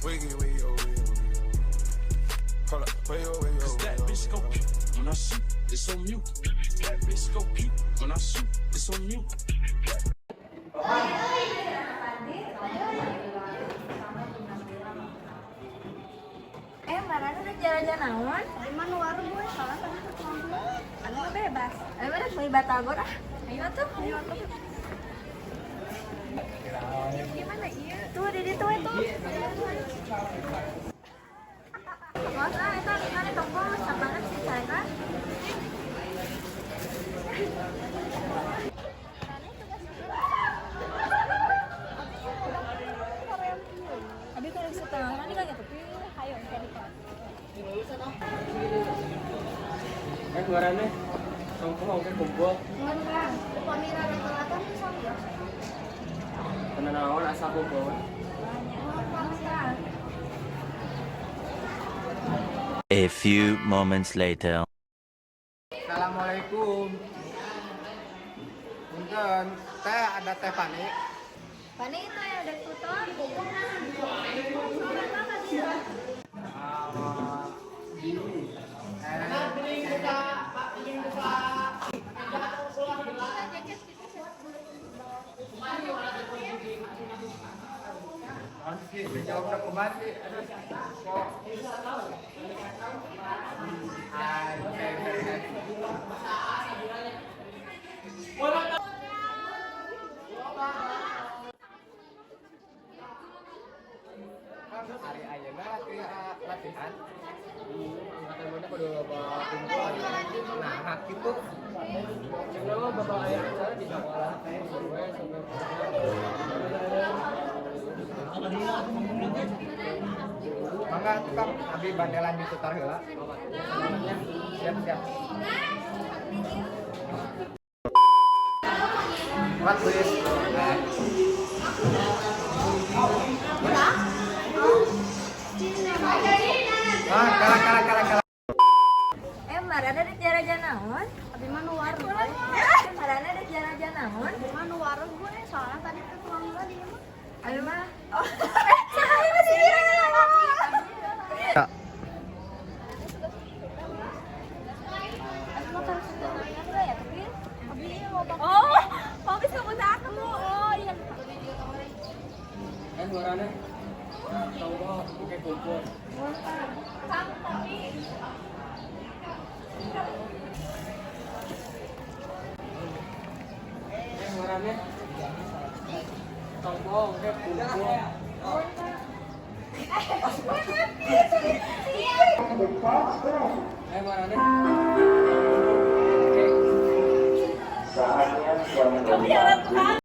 Hold up, wait, oh, wait, oh. Cause that bitch go pew when I shoot, it's on mute. That bitch go pew when I shoot, it's on mute. Marana udah jalan-jalan naon? Emang nu warung gue soalnya tadi ke tukang dulu. Anu mah bebas. Ayo mah meuli batagor ah. Ayo atuh. Ayo atuh. Gimana iya? Tuh di ditu we tuh. Mas ah eta mana toko sabangan si China. Abi kalau setengah mana kan ya tapi ayo cari. Marane tongko oke kumpul. Tenan naon asa kumpul. A few moments later. Assalamualaikum. Punten, teh ada teh panik. Pani itu yang udah tutup. Sih, dijawab udah kembali. Aduh, kok. Hari ayeuna latihan. Angkatan mana kudu loba kumpul. Nah, kitu. Cenah bakal aya acara di sekolah teh sampai Mangga tukang abi bade lanjut tutar heula. Siap, siap. What please? Ah, kalah kalah kalah kalah. Marana di jaraja naon? Abi mah nu warung. Marana di jaraja naon? Abi mah nu warung gue soalnya tadi ke tukang gula di mah. Abi mah. Oh. Saha masih Ya. Oh, habis kamu aku. Oh, iya. Marane tongko oke kumpul. Tapi Marane tongko oke kumpul. Marane. Kamu jalan tuh.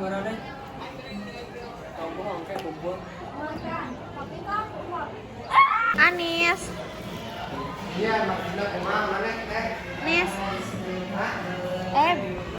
Marane tongko oke kumpul. Anis. Iya, maksudnya kumaha maneh teh? Nis. Hah?